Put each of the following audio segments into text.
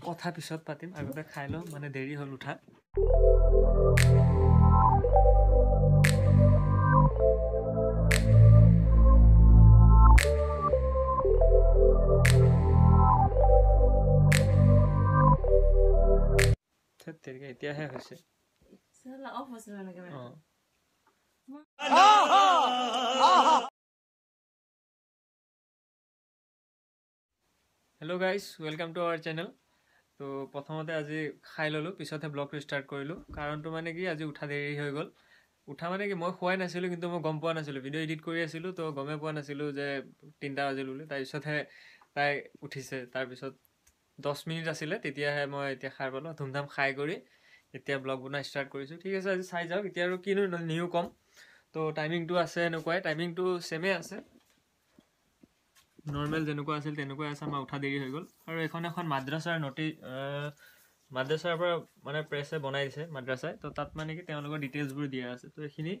কথা পিছত পাতিম, আগতে খাই লওঁ, মানে দেৰি হ'ল উঠা। এতিয়াহে হৈছে। Hello' guys, welcome to our channel. তো প্ৰথমতে আজি খাই ল'লোঁ, পিছতহে ব্লগটো ষ্টাৰ্ট কৰিলোঁ। কাৰণটো মানে কি, আজি উঠা দেৰি হৈ গ'ল। উঠা মানে কি, মই খোৱাই নাছিলোঁ, কিন্তু মই গম পোৱা নাছিলোঁ, ভিডিঅ' এডিট কৰি আছিলোঁ, তো গমেই পোৱা নাছিলোঁ যে 3টা বাজিল বুলি। তাৰপিছতহে তাই উঠিছে, তাৰপিছত 10 মিনিট আছিলে, তেতিয়াহে মই এতিয়া খাই পালোঁ। ধুমধাম খাই কৰি এতিয়া ব্লগ বনোৱা ষ্টাৰ্ট কৰিছোঁ। ঠিক আছে, আজি চাই যাওক। এতিয়া আৰু কিনো নিউ ক'ম, তো টাইমিংটো আছে এনেকুৱাই, টাইমিংটো ছেমেই আছে, নৰ্মেল যেনেকুৱা আছিল তেনেকুৱাই আছে। আমাৰ উঠা দেৰি হৈ গ'ল। আৰু এইখন এখন মাদ্ৰাছাৰ নটি, মাদ্ৰাছাৰ পৰা মানে প্ৰেছে বনাই দিছে মাদ্ৰাছাই, তো তাত মানে কি তেওঁলোকৰ ডিটেইলছবোৰ দিয়া আছে। তো এইখিনি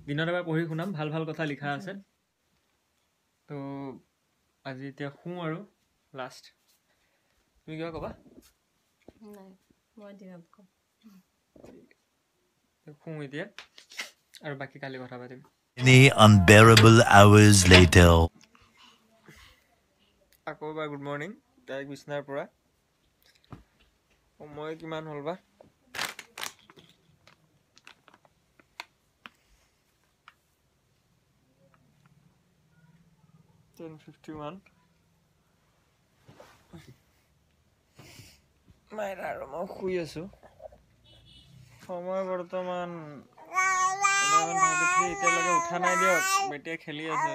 দিনত এবাৰ পঢ়ি শুনাম, ভাল ভাল কথা লিখা আছে। তো আজি এতিয়া শুওঁ আৰু লাষ্ট। তুমি কিবা ক'বা? শুওঁ এতিয়া আৰু বাকী কালি কথা পাতিম। Many unbearable hours later. আকৌ এবাৰ গুড মৰ্ণিং। তাইক বিচনাৰ পৰা সময় কিমান হ'ল বা, 10:51। মাইৰা আৰু মই শুই আছোঁ। সময় বৰ্তমান 11:33। এতিয়ালৈকে উঠা নাই দিয়ক, বেটিয়ে খেলি আছে।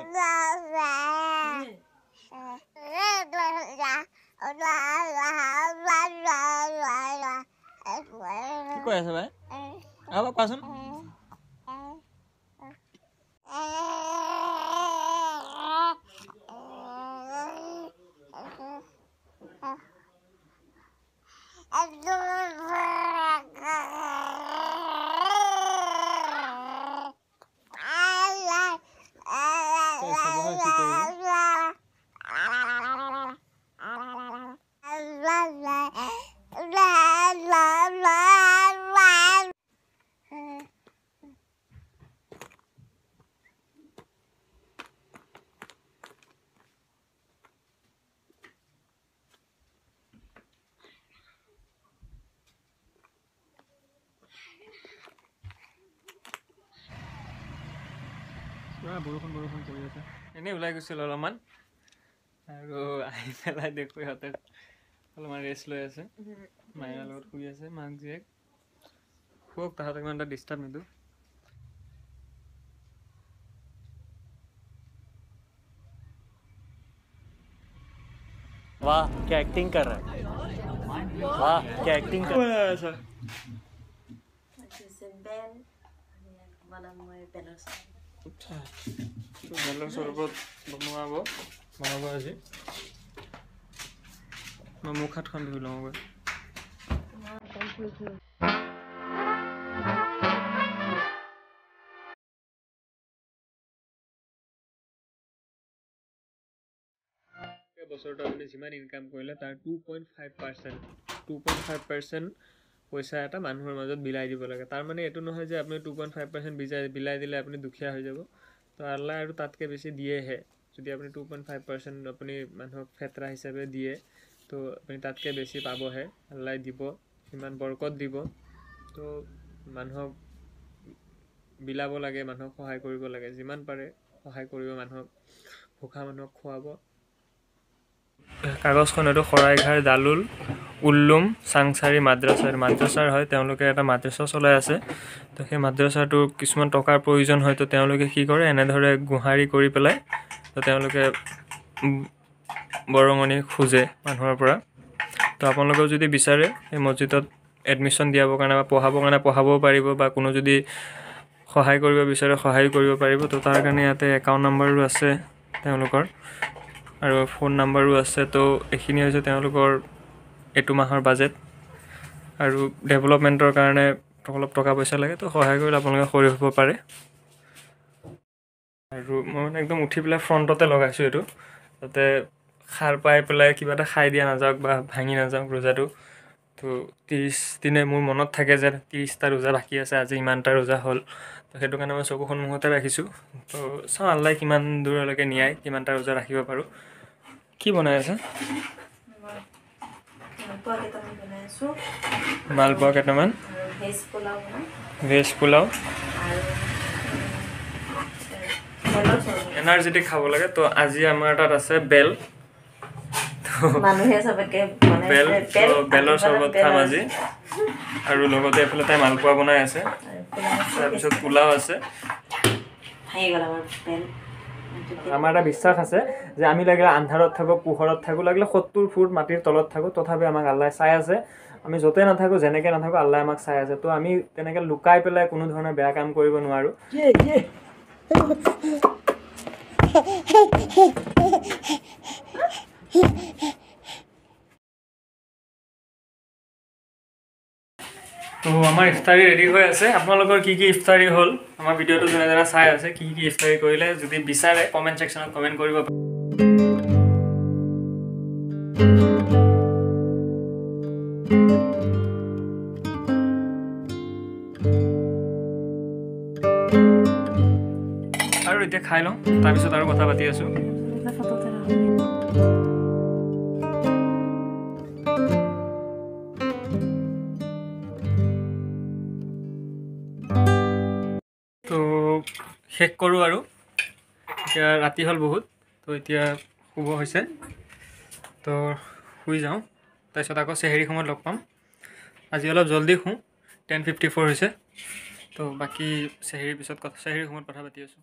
কি কৈ আছে ভাই? অলপ কোৱাচোন। পুৰা বৰষুণ বৰষুণ পৰি আছে। এনেই ওলাই গৈছিলোঁ অলপমান, আৰু আহি পেলাই দেখোঁ ইহঁতে অলপমান ৰেষ্ট লৈ আছে। মায়েৰ লগত শুই আছে, মাক জীয়েক। শুৱক, তাহাঁতক ইমান এটা ডিষ্টাৰ্ব নিদিওঁ। वाह क्या एक्टिंग कर रहा है, वाह क्या एक्टिंग कर रहा है। বেলৰ চৰবত বনাব আজি। মই মুখ হাতখন ধুই লওঁগৈ। বছৰটো আপুনি যিমান ইনকাম কৰিলে তাৰ 2.5% পইচা এটা মানুহৰ মাজত বিলাই দিব লাগে। তাৰ মানে এইটো নহয় যে আপুনি 2.5% বিলাই দিলে আপুনি দুখীয়া হৈ যাব। তো আল্লাহ আৰু তাতকৈ বেছি দিয়েহে। যদি আপুনি 2.5% আপুনি মানুহক ফেতৰা হিচাপে দিয়ে, তো আপুনি তাতকৈ বেছি পাবহে, আল্লাহে দিব, সিমান বৰকত দিব। তো মানুহক বিলাব লাগে, মানুহক সহায় কৰিব লাগে, যিমান পাৰে সহায় কৰিব মানুহক, ভোকা মানুহক খুৱাব। কাগজখন এইটো শৰাইঘাট দালুল উল্লুম চাংচাৰী মাদ্ৰাছাৰ হয়। তেওঁলোকে এটা মাদ্ৰাছা চলাই আছে। তো সেই মাদ্ৰাছাটোৰ কিছুমান টকাৰ প্ৰয়োজন হয়, তো তেওঁলোকে কি কৰে, এনেদৰে গোহাৰি কৰি পেলাই তো তেওঁলোকে বৰঙণি খোজে মানুহৰ পৰা। তো আপোনালোকেও যদি বিচাৰে সেই মছজিদত এডমিশ্যন দিয়াবৰ কাৰণে বা পঢ়াবৰ কাৰণে পঢ়াবও পাৰিব, বা কোনো যদি সহায় কৰিব বিচাৰে সহায় কৰিব পাৰিব। তো তাৰ কাৰণে ইয়াতে একাউণ্ট নাম্বাৰো আছে তেওঁলোকৰ, আৰু ফোন নাম্বাৰো আছে। তো এইখিনি হৈছে তেওঁলোকৰ এইটো মাহৰ বাজেট। আৰু ডেভেলপমেণ্টৰ কাৰণে অলপ টকা পইচা লাগে, তো সহায় কৰিলে আপোনালোকে সৰু হ'ব পাৰে। আৰু মই মানে একদম উঠি পেলাই ফ্ৰণ্টতে লগাইছোঁ এইটো, যাতে সাৰ পাই পেলাই কিবা এটা খাই দিয়া নাযাওক বা ভাঙি নাযাওক ৰোজাটো। তো 30 দিনে মোৰ মনত থাকে যে 30টা ৰোজা বাকী আছে, আজি ইমানটা ৰোজা হ'ল। তো সেইটো কাৰণে মই চকু সন্মুখতে ৰাখিছোঁ। তো চাওঁ আল্লাই কিমান দূৰলৈকে নিয়াই, কিমানটা ৰোজা ৰাখিব পাৰোঁ। কি বনাই আছে? মালপোৱা কেইটামান, ভেজ পোলাও, এনাৰ্জেটিক খাব লাগে। তো আজি আমাৰ তাত আছে বেল, বেল, বেলৰ চৰ্বত খাম আজি। আৰু লগতে এইফালে তাই মালপোৱা বনাই আছে, তাৰপিছত পোলাও আছে। আমাৰ এটা বিশ্বাস আছে যে আমি লাগিলে আন্ধাৰত থাকোঁ, পোহৰত থাকোঁ, লাগিলে 70 ফুট মাটিৰ তলত থাকোঁ, তথাপি আমাক আল্লাই চাই আছে। আমি য'তে নাথাকোঁ, যেনেকৈ নাথাকোঁ, আল্লাই আমাক চাই আছে। তো আমি তেনেকৈ লুকাই পেলাই কোনো ধৰণৰ বেয়া কাম কৰিব নোৱাৰোঁ। তো আমাৰ ইফতাৰী ৰেডি হৈ আছে। আপোনালোকৰ কি কি ইফতাৰী হ'ল, আমাৰ ভিডিঅ'টো যোনে যোনে চাই আছে কি কি ইফতাৰী কৰিলে, যদি বিচাৰে কমেণ্ট ছেকশ্যনত কমেণ্ট কৰিব। আৰু এতিয়া খাই লওঁ, তাৰপিছত আৰু কথা পাতি আছোঁ। তো শেষ কৰোঁ আৰু, এতিয়া ৰাতি হ'ল বহুত, তো এতিয়া শুব হৈছে, তো শুই যাওঁ। তাৰপিছত আকৌ চেহেৰি সময়ত লগ পাম। আজি অলপ জল্দি শুওঁ, 10:54 হৈছে। তো বাকী চেহেৰিৰ পিছত কথা, চেহেৰিৰ সময়ত কথা পাতি আছোঁ।